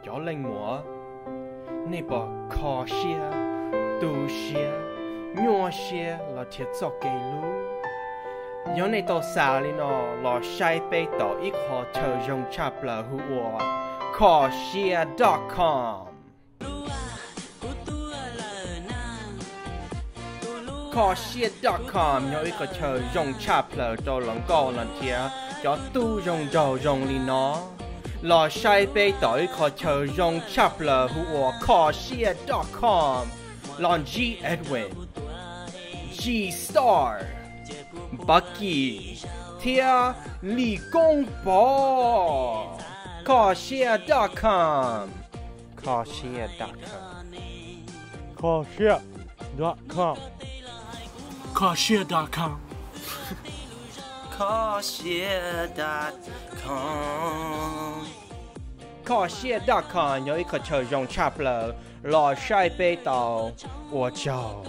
Cov leej muam, nej puas kho siab, tu siab, nyuaj siab los nrhiav txoj kev hlub? Yog nej tau xav li no, los saib peb tau ib qho chaw zoo tshaj plaws hu ua kho siab dot com. Kho siab dot com yog ib qho chaw zoo tshaj plaws rau hluas nkauj los nrhiav cov tub zoo nraug zoo li no. Los saib peb tau ib qho chaw zoo tshaj plaws hu ua kho siab dot com. Los ntsib Edwin, G Star, Bucky thiab Lis Koob Pov. Kho siab dot com. Kho siab dot com. Kho siab dot com. Kho siab dot com. Kho siab dot com. Kho siab dot com yog ib qho chaw zoo tshaj plaws, los saib peb tau. Ua tsaug.